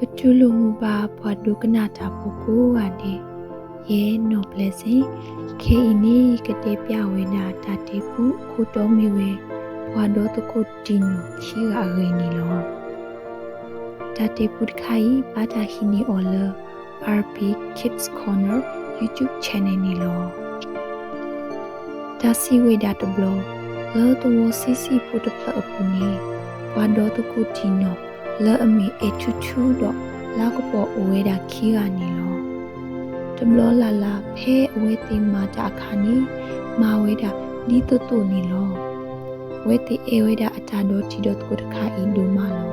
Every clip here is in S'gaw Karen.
ပတူၢ်လိာ်မုာ်ဘၣ်ပှၤဒိကနၣ်တၢ်ဖိကိးဂၤဒဲး, ယဲနီၢ်ဘျဲၣ်စ့ၣ်, ခဲအံၤန့ၣ် ယကတဲပျးဝဲဒၣ်တၢ်တဲပူအခိၣ်တီမ့ၢ်ဝဲ ပှၤဒီသကိးတံၢ်နီၢ်ခံဂၤအဂ့ၢ်န့ၣ်လီၤ. တၢ်တဲပူတခါအံၤ ဘၣ်တၢ်ဟံးန့ၢ်အီၤလၢ R P Kids Corner YouTube channel န့ၣ်လီၤ. တၢ်စံးဝဲဒၣ်တဘျီ, လၢသဝီဆံးဆံးဖိတဖျၢၣ်အပူၤန့ၣ်, ပှၤဒီသကိးတံၢ်နီၢ်လၢအမ့ၢ်အဲၣ်ထူထူဒီးလါကပီၤအိၣ်ဝဲဒၣ်ခံဂၤန့ၣ်လီၤ. တဘျီလၢ်လၢ် ဖဲအဝဲသ့ၣ်မၤတၢ်အခါန့ၣ်, မၤဝဲဒၣ်ဒ်သိးသိးန့ၣ်လီၤ. အဝဲသ့ၣ်အဲၣ်ဝဲဒၣ်အတၢ်ဒီတံၤဒီသကိးတခါအံၤဒိၣ်မးလီၤ.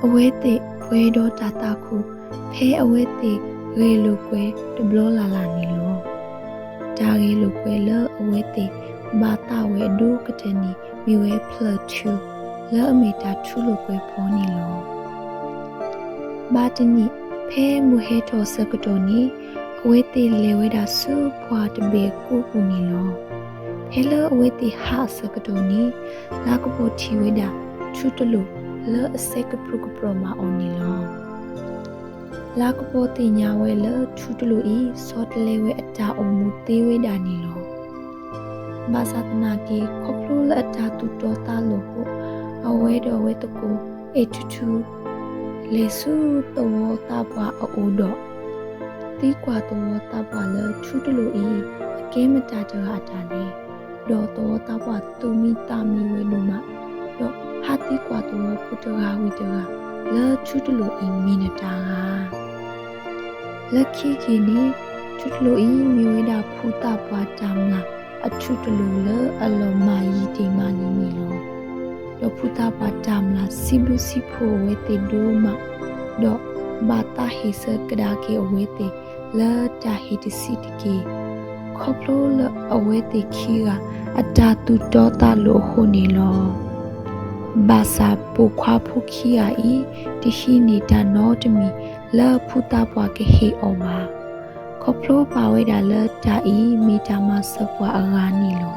အဝဲသ့ၣ်ပှဲၤဒီးတၢ်သးခု ဖဲအဝဲသ့ၣ်ဂဲၤလိာ်ကွဲတဘျီလၢ်လၢ်န့ၣ်လီၤ. တၢ်ဂဲၤလိာ်ကွဲလၢအဝဲသ့ၣ်ဘၣ်သးဝဲအဒိၣ်ကတၢၢ်န့ၣ် မ့ၢ်ဝဲဖျၢၣ်ထူ လၢအမ့ၢ်တၢ်ထူလိာ်ကွဲဖီန့ၣ်လီၤ. ဘၣ်တနံၤ ဖဲမုၢ်ဟဲထီၣ်အဆၢကတီၢ်န့ၣ်, အဝဲသ့ၣ်လဲၤဝဲဒၣ်ဆူပှၢ်တဘ့ၣ်အကိးပူၤန့ၣ်လီၤ. ဖဲလၢအဝဲသ့ၣ်ဟးအဆၢကတီၢ်န့ၣ်, လါကပီၤထံၣ်ဝဲဒၣ်ထူတလိာ်လၢအစဲးကပြုၢ်ကပြီၤမးအီၤန့ၣ်လီၤ. လါကပီၤသ့ၣ်ညါဝဲလၢထူတလိာ်အံၤ ဆီတလဲဝဲအတၢ်အိၣ်မူသ့ဝဲဒၣ်န့ၣ်လီၤ. ဘၣ်ဆၣ်သနာ်က့ ခီဖျိလၢအတၢ်သူၣ်တီသးလိာ်အဃိ, အဝဲဒီးအဝဲသကိးအဲၣ်ထူထူ လဲၤဆူသဝီသးပှၢ်အအိၣ်ဒီး သံကွၢ်သဝီသးပှၢ်လၢထူတလိာ်အံၤ အကဲမတၤတဂၤအတၢ်လဲၣ်, ဒီးသဝီသးပှၢ်သူၣ်မံသးမံဝဲဒိၣ်မး, ဒီးဟးသံကွၢ်သဝီဖိတဂၤဝံၤတဂၤ လၢထူတလိာ်အံၤမ့ၢ်နတၢ်ဧါ. လၢခံက့ၤန့ၣ်, ထူတလိာ်အံၤမ့ၢ်ဝဲဒၣ်ဖုသးပှၢ်တၢ်မျၢ်အထူတလိာ်လၢအလီၤမၢ်ယံၤဒံးမးလံန့ၣ်လီၤ. ဒီးဖုသးပှၢ်တၢ်မျၢ်စံးဘျုးစံးဖှိၣ်အဝဲသ့ၣ်ဒိၣ်မး, ဒီးဘၣ်သးဟ့ၣ်ဆၢကဒါက့ၤအဝဲသ့ၣ်လၢတၢ်ဟ့ၣ်တဆံးတက့ၢ်, ခီဖျိလၢအဝဲသ့ၣ်ခံဂၤအတၢ်သူၣ်တီသးလိာ်အဃိန့ၣ်လီၤ. ဘၣ်ဆၣ်ပိာ်ခွါဖိခံဂၤအံၤ တဟံးန့ၢ်တၢ်နီတမံၤလၢဖုသးပှၢ်ကဟ့ၣ်အီၤဘၣ်. ခီဖျိပာ်ဝဲဒၣ်လၢတၢ်အံၤမ့ၢ်တၢ်မၤစၢၤပှၤအဂၤန့ၣ်လီၤ.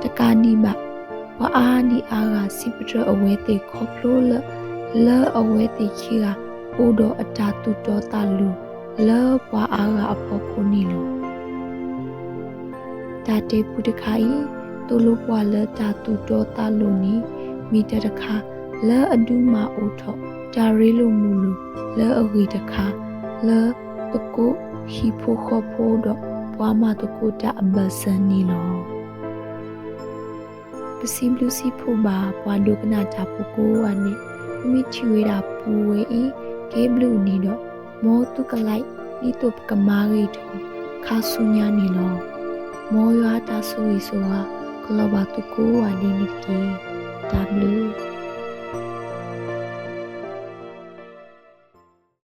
တကးဒံးဘၣ်, ပှၤအါဒံအါဂၤစံးပတြၢၤအဝဲသ့ၣ်ခီဖျိလၢ လၢအဝဲသ့ၣ်ခံဂၤအိၣ်ဒီးအတၢ်သူၣ်တီသးလိာ်လၢပှၤအါဂၤအဖီခိၣ်န့ၣ်လီၤ. တၢ်တဲပူတခါအံၤ သိၣ်လိပှၤလၢတၢ်သူၣ်တီသးလိာ်န့ၣ် မ့ၢ်တၢ်တခါလၢအဒုးမၤအိၣ်ထီၣ်တၢ်ရ့လိာ်မုာ်လိာ်လၢအဂ့ၤတခါ လၢသကိးဟံၣ်ဖိဃီဖိဒီးပှၤမၤသကိးတၢ်အဘၢၣ်စၢၤန့ၣ်လီၤ. ပစံးဘျုးစံးဖှိၣ်ဘၣ်ပှၤဒိကနၣ်တၢ်ဖိကိးဂၤဒဲး, မ့မ့ၢ်ထံၣ်ဝဲဒၣ်ပူဝဲအံၤကဲဘျုးန့ၣ်ဒီး, မ်သုကlike ဒ်သိးပကမၤဂ့ၤထီၣ်ခါဆူညါန့ၣ်လီၤ. မ်ယွၤအတၢ်ဆိၣ်ဂ့ၤဆိၣ်ဝါကလီၤဘၣ်သုကိးဂၤဒဲးန့ၣ်တက့ၢ်. တၢ်ဘျုး.